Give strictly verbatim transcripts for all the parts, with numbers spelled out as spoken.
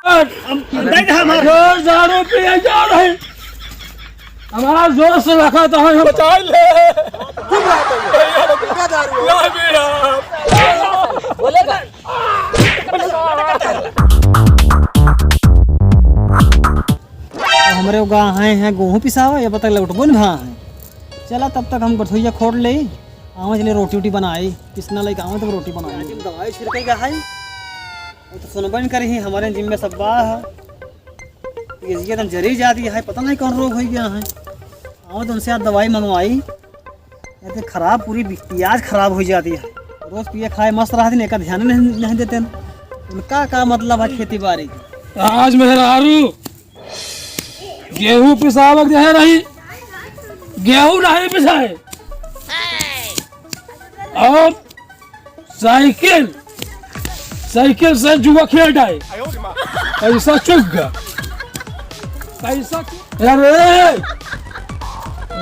हम, हम नहीं था हमारे। जोर दारू पिए जा रहे। हमारा जोर से रखा तो हम बचा ले। चुप रहो तुम। क्या दारू है? ना पिया। बोलेगा। हमरे गा हैं, हैं गोहूँ पिसावा, ये बता लौटबो न भा है। चला तब तक हम गठोइया खोड़ ले, आवे चले रोटी वोटी बनाई, किसना लेके आवे तब रोटी बनाई। दवाई छिड़के का है, वो तो सुनबे न करी, हमरे जिम में सब बा है। ये जिया तन जरी जाती है, पता नहीं कौन रोग हो गया है। आवे तो उनसे यार दवाई मंगवाई, ये तो खराब, पूरी बि-, पियाज खराब हो जाती है। रोज पिए खाए मस्त रहती, इनका ध्यान नहीं, नहीं देते न। उनका का मतलब है खेती बाड़ी के? आज मेहरारू गेहूं पिसावक दे रही, गेहूं नहीं पिसाए। और साइकिल, साइकिल से जुआ खेल डाए। पैसा चुग गया। पैसा चुग-, अरे,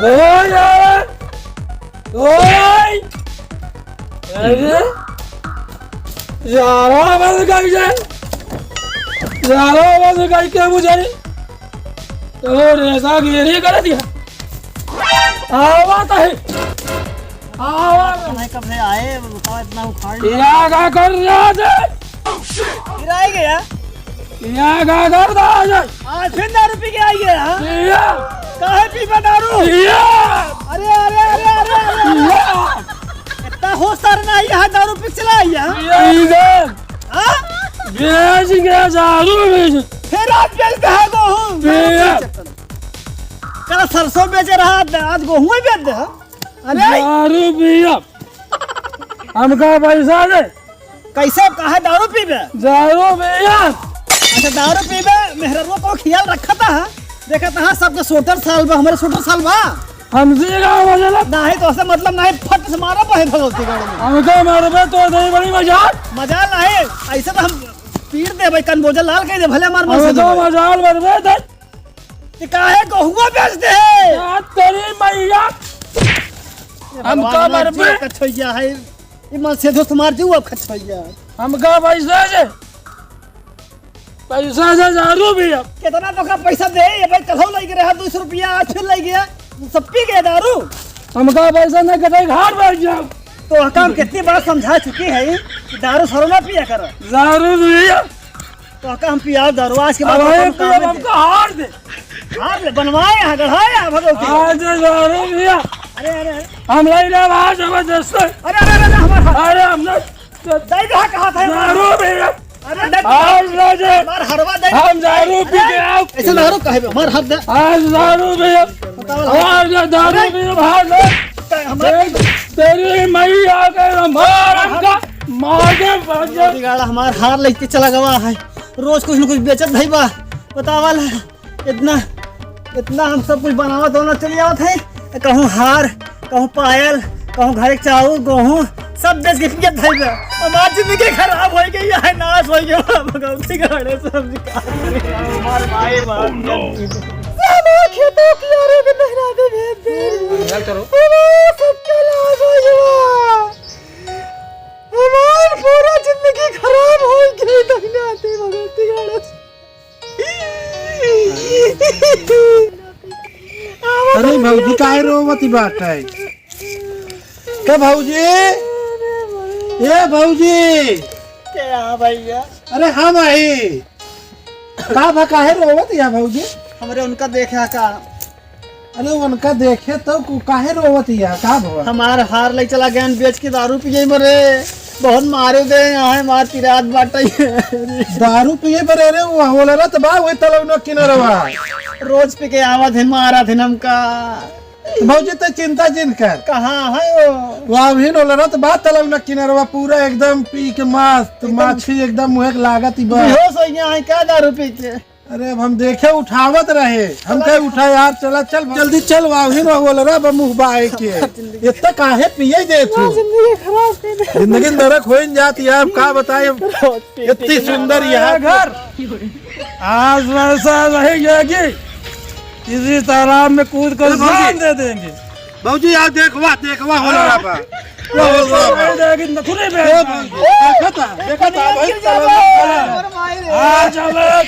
ओए, ओए, ओए, अरे, यारा बस गई है, यारा बस गई के मुझे, तो रेसा गिरी कर दिया। आवा तो है। आवा। नहीं, कब से आए, बताओ, इतना उखाड़ लिया। या का कर रहा है? गिराई गया। या का कर रहा है? आज फिर दारू पी के आई है, हाँ? या। काहे पीबा दारू? या। अरे, अरे, अरे, अरे, अरे। या। इतना होश सर नहीं है, दारू पी चला आई है, हाँ? या। हाँ? बेच गया दारू, बेच। फिर आज बेच दे है गोहूं। या। कल सरसों बेचे रहा, आज गोहूं ही बेच दे। अरे! दारू पिया। हमका पैसा दे। कैसे, काहे दारू पीबे? दारू पिया। अच्छा, दारू पीबे, मेहररुआ को ख्याल रखता है। देखता है, सबके सोटर साल बा, हमरे सोटर साल बा। हमसे का मतलब? नहीं, तो ऐसे मतलब नहीं, फट से मारा बहे भगवती गाड़ी में। हमका मारबे तो दही बड़ी मजाल। मजाल नहीं, ऐसे तो हम पीट दे भाई, कन बोझा लाल कह दे, भले हमार मर्जी हमका दे। मजाल मरबे दे। ते काहे गहुआ बेच दे? या तेरी मैया। हम भगवान का हमार मरबे? जीव कछैया है। ई मन से दोस्त मार जीव अब कछैया। हम का पैसा दे? पैसा दे दारू भी अब। कितना तो का पैसा दे? ये भाई कल लई के रहा दो सौ रुपया, आज फिर लई गया। सब पी गए दारू। हम का पैसा नहीं कटे, घर बैठ जाओ। तो हम कितनी बार समझा चुकी है कि दारू सरो ना पिया कर। दारू भी अब। तो का हम पियाव दारू, आज के बाद अब हम हम काम पियब, में हमका हार दे। हार ले, बनवाए यहाँ, गढ़ाए यहाँ, भगवती। आज दारू पिया। अरे, अरे, अरे। हम नहीं ले, आज जबरदस्त है। अरे, अरे, अरे, अरे, हमारा हाथ। अरे, हम नहीं। दे दे, कहा था हमारा। दारू पिया। अरे, दे। आज ना दे। हमार हरवा दे। हम दारू पी के आओ। ऐसे दारू काहे पे? हमार हाथ दे। आज दारू पिया। बताओ। आज ना दारू अरे। पिया, आज ना। हमार तेरी मैया के हमार का मार दे, मार दे। बिगाड़ा हमार हार लेके चला गवा है। रोज कुछ न कुछ बेचत भाई बा, बतावा ला। इतना, इतना हम सब कुछ बनावत होना चली आवत है, कहूँ हार, कहूँ पायल, कहूँ घर के चाउर, गेहूँ, सब बेच के पियत भाई बा। हमार जिंदगी खराब हो गई है, नाश हो गया, भगवती गाड़े सब निकाल दे। हमार माई बाप सब खेतों की ओर के मेहराबे भेज दे। हमार सत्यानाश हो गया। हमार पूरा जिंदगी खराब हो गई, दहिना आते भगवती गाड़े। अरे भौजी, काहे रोवत बाटे? का भौजी? ए भौजी! क्या भैया? अरे हम आई। का भा, काहे रोवत या भौजी? हमरे उनका देखा का? अरे उनका देखे तो कु-, काहे रोवत या? का भवा? हमार हार लई चला गयन बेच के दारू पिए मरे। बहुत मारे दे यहाँ है, मार पिरात बाटे। दारू पिए मरे रे, वो होलरत बा, वही तलौना किनारवा। रोज पी के आवत है, मारत है हमका। भौजी, ते चिंता जिन कर। कहाँ है वो? वावहिन होलरत बा, तलौना किनारवा, पूरा एकदम पी के मस्त, एकदम माछी एकदम मुँह के लागत ही बा। बेहोश हो गया है का दारू पी के? अरे, अब हम देखे उठावत रहे, हम कहे, "उठा यार, चला, चल, जल्दी चल, वावहिन होलरा बा मुँह बाए के।" इतना काहे पिए दे तू? जिंदगी खराब कर दे। जिंदगी नरक होइन जात यार, का बताए, इतनी सुंदर यह घर। आज वैसा रहेगा कि इसी तालाब में कूद कर ए, भौजी। जान दे देंगे। भौजी, यार, देखवा, देखवा, होलरा बा। वाह, वाह, वाह। भाई, देखी, नथुनी पे ए, भाई, देखा था, देखा था, भाई, चलो, चलो। आज हम एक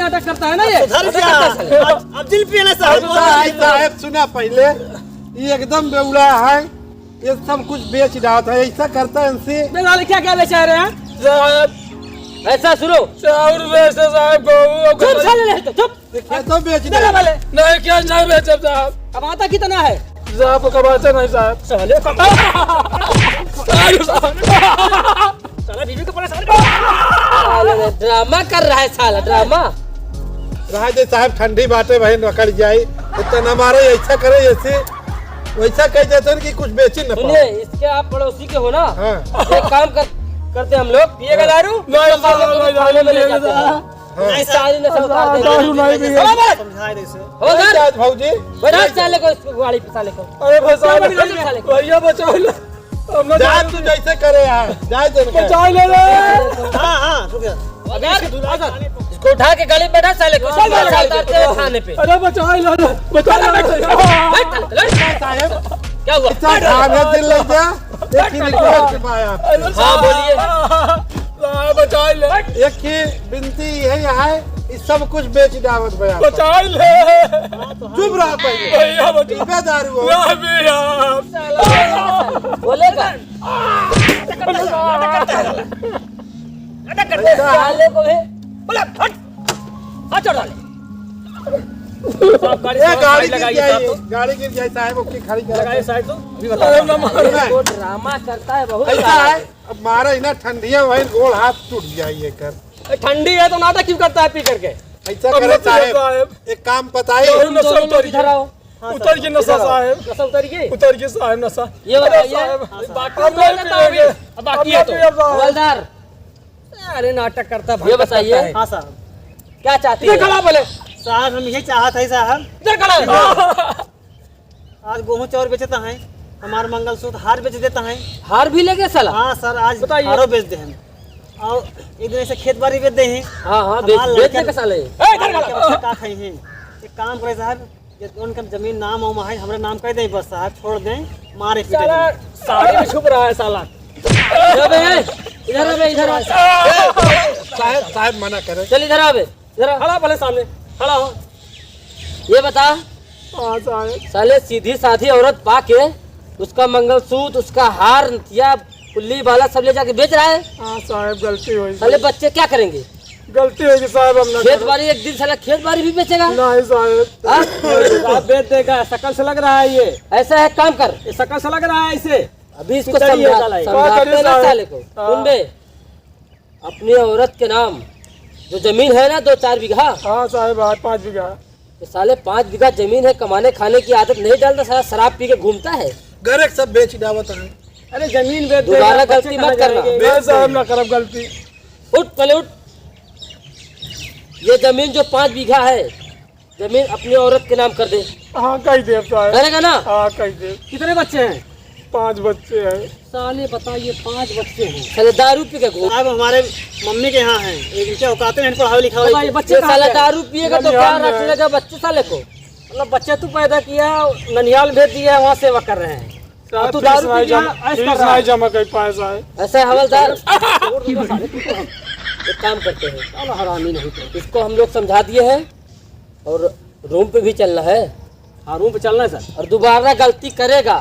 नाटक करता है ना ये। सुधर जा। अब, अब दिल पिए ना साहब। साहब, साहब, सुना पहिले, ये एकदम बेवड़ा है, ये सब कुछ बेच डालत है, ऐसा करता है इनसे। बेलाल, क्या क्या बेचा रहे हैं? साहब, ऐसा सुनो। चाउर बेचते साहब, गहूँ, चुप, साले, नहीं तो चुप। ये खेतों बेच दे। नहीं, क्या नहीं बेचब साहब? अब आता कितना है? साहब, कमाते नहीं साहब। साले, कम-, साले, साले। साला बीवी को परेशान कर। साले, ड्रामा कर रहा है साला, ड्रामा। रहा दे साहब, ठंडी बाटे भाई, नकल जाई। इतना मारे, ऐसा करे, ऐसे, वैसा कह देते हैं कि कुछ बेची न पाओ। सुनिए, इसके आप पड़ोसी के हो ना? हाँ। एक काम कर, करते हम लोग, पिएगा दारू? नहीं, तो साले को नहीं, थाने में ले नहीं, जाते हैं। हाँ। नहीं, सारी नशा उतार देंगे। दारू नहीं पिए। समझाए दे इसे। हो सर? क्या भौजी? बैठा साले को, इसको गाड़ी पे साले को। अरे भैया, बचा ले। भैया, बचा ले। हम ना जा, जाए। तू जैसे करे यार, जा दे। बचा ले रे। हाँ, हाँ, रुक जा। अभी इसके दुल्हा, इसको उठा के गाड़ी पे बैठा साले को। चल, चल, चल, चल, थाने पे। अरे बचा ले रे, बचा ले रे। बैठ, बैठ, बैठ। साहब, क्या हुआ? इतना खाना दिल लग गया, लेकिन एक बार के पाया। अरे हाँ, बोलिए। हाँ, बचा ले। एक ही बिनती है यहाँ, ई सब कुछ बेच डावत बया। बचा ले। चुप रह पहिले। भैया बचा। ई बे दारू हो। ना भैया। बोले का? ऐसा साले को भी। बोले, हट। हाथ छोड़ साले। साहब, गाड़ी ए, साहब, गाड़ी साइड गिर लगाइए जाए, साहब, तो। गाड़ी गिर जाए साहब, ओके, खड़ी करा। लगाइए साइड तो। अभी बता। अरे ना मारो। ये तो ड्रामा करता है बहुत ऐसा सारा। है, अब मारा ही ना ठंडिया, वही गोड़ हाथ टूट जाई एकर। ए, ठंडी है तो नाटक क्यों करता है पी करके? ऐसा हम करे लोग साहेब, साहेब। एक काम बताई। हम दोनों लोग इधर आओ। हाँ, उतर के नशा साहेब। नशा उतर गई? उतर के साहेब नशा। ये बताइए। अरे साहेब, बाकी हम लोग पिएंगे। अब बाकी है तो। हवलदार। अरे नाटक करता, ये भटक बताइए। करता है। हाँ साहब। क्या चाहती है? इधर खड़ा बोले। साहब, हम ये चाहत है साहब। इधर खड़ा है। आज गेहूं चाउर बेचता है, हमार मंगलसूत्र हार बेच देता है। हार भी लेके साला? हाँ सर, आज बताइए। हारो बेच दे हैं। और एक दिन ऐसे खेत बाड़ी बेच दे हैं। हाँ, हाँ, बेच, हमार बेच लड़का, लेके साले। ए, इधर हमार लड़का का खाई हैं। एक काम करे साहब, ये दोन का जमीन नाम वाम है, हमरा नाम कह दे बस साहब, छोड़ दें, मारे पीटे साला, दें। साड़ी में छुप रहा है साला। इधर आ बे, इधर आ बे, इधर आ। साहब, साहब मना करे। चल इधर आ बे, इधर आ। खड़ा भले सामने, खड़ा हो। ये बता, हाँ साहब। साले सीधी साधी औरत पाके उसका मंगलसूत्र, उसका हार, नथिया, कुल्ली, बाला सब ले जाके बेच रहा है। हाँ साहब, गलती हुई। साले बच्चे क्या करेंगे? गलती हुई साहब, हम ना खेत करब। बाड़ी एक दिन साला खेत बाड़ी भी बेचेगा? नहीं साहब। हाँ? आप बेच देगा, शकल से लग रहा है ये। ऐसा है, काम कर। ये शकल से लग रहा है इसे। अभी इसको पितरी है समझा, साला ये। समझाते हैं ना साले को। हाँ। सुन बे, अपनी औरत के नाम जो जमीन है ना, दो चार बीघा। हाँ साहब, हाँ, पाँच बीघा। तो साले, पाँच बीघा जमीन है, कमाने खाने की आदत नहीं डालता, साला शराब पी के घूमता है। घर एक सब बेच डावत है। अरे जमीन बेच देगा, दोबारा बच्चे गलती कहाँ मत करना। जाएंगे? नहीं साहब, ना करब गलती। उठ, पहले उठ। ये जमीन जो पाँच बीघा है, जमीन अपनी औरत के नाम कर दे। हाँ, कह देब साहब। करेगा ना? हाँ, कह देब। कितने बच्चे हैं? पाँच बच्चे हैं। साले बताइए, पाँच बच्चे हैं। साले दारू पी के घूम। साहब, हमारे मम्मी के यहाँ हैं, इनके औकात में, इनको पढ़ाओ लिखाओ। बताइए, बच्चे ये कहाँ साला हैं? दारू पिएगा तो क्या ननिहाल में रख है। लेगा बच्चे साले को? मतलब, बच्चे तू पैदा किया, ननिहाल भेज दिया, वहाँ सेवा कर रहे हैं। साहब, और तू दारू पी के यहाँ ऐश कर रहा है। जमा कर पाए साहब। ऐसा है हवलदार। एक काम करते हैं, साला हरामी नहीं तो। इसको हम लोग समझा दिए हैं। और रूम पे भी चलना है। हाँ, रूम पे चलना है सर। और दोबारा गलती करेगा,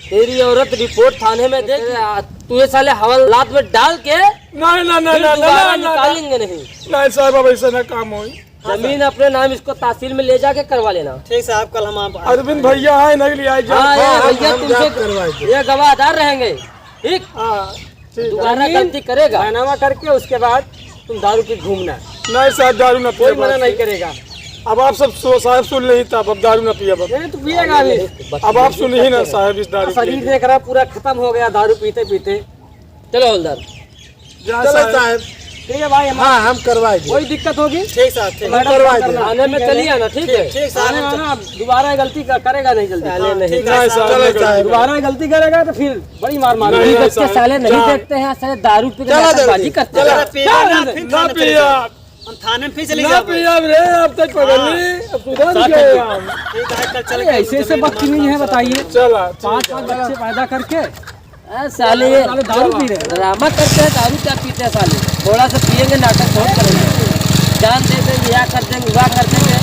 तेरी औरत रिपोर्ट थाने में दे के, आ, तुझे साले हवालात में डाल के नहीं, नहीं, नहीं, फिर नहीं, दोबारा नहीं, नहीं, निकालेंगे नहीं। नहीं साहब, अब ऐसा ना काम होई। जमीन अपने नाम, इसको तहसील में ले जाके करवा लेना। ठीक साहब, कल हम आप अरविंद भैया आए, नहीं ले आए, हाँ, हाँ, ये हम, भैया हम तुमसे जाके करवाए थे। ये गवाहदार रहेंगे। ठीक? हाँ, ठीक है। दोबारा जमीन गलती करेगा। बैनामा करके उसके बाद तुम दारू पी घूमना। नहीं साहब, दारू ना कोई पिएब मना आज नहीं से। करेगा। अब आप सब सो-, साहब सुन नहीं तब, अब दारू ना पिएब अब। नहीं, तू पिएगा अभी। अब आप सुन ही ना साहब इस दारू शरीर पी। देख रहा, पूरा खत्म हो गया दारू पीते पीते। चलो हवलदार। जा चलो साहब। साहब। ठीक है भाई, हम हाँ, हम करवाए देब। कोई दिक्कत होगी? ठीक साहब, ठीक। हम मैडम करवाए फोन देब। करना। आने में चलिए आना, ठीक है? ठीक, ठीक साहब, आने हम आना, दोबारा गलती का-, करेगा नहीं जल्दी। साले हाँ, नहीं। ठीक है, नहीं साहब, साहब, चलो नहीं साहब। दोबारा गलती करेगा तो फिर बड़ी मार मारेंगे। नहीं, नहीं, बच्चे साहब। साले नहीं देखते हैं, साले दारू पी के चलो, नाटकबाजी करते हैं। चलो, पिएगा ना, फिर ना थाने में चले पिया। जाओ। हम थाने में फिर चले ना जाओ। पिया रे, अब तक पकड़ हाँ। ली, अब सुधर गए हम। ठीक है, कल चल अरे, के ऐसे, ऐसे जमीन बदतमीज है, बताइए। चला, ठीक पाँच, है। पाँच बच्चे पैदा करके, ए, साले, साले दारू पी रहे हैं। ड्रामा करते हैं, दारू क्या पीते हैं साले? थोड़ा सा पिएंगे, नाटक बहुत करेंगे। जान दे देंगे, या कर देंगे, वह कर देंगे।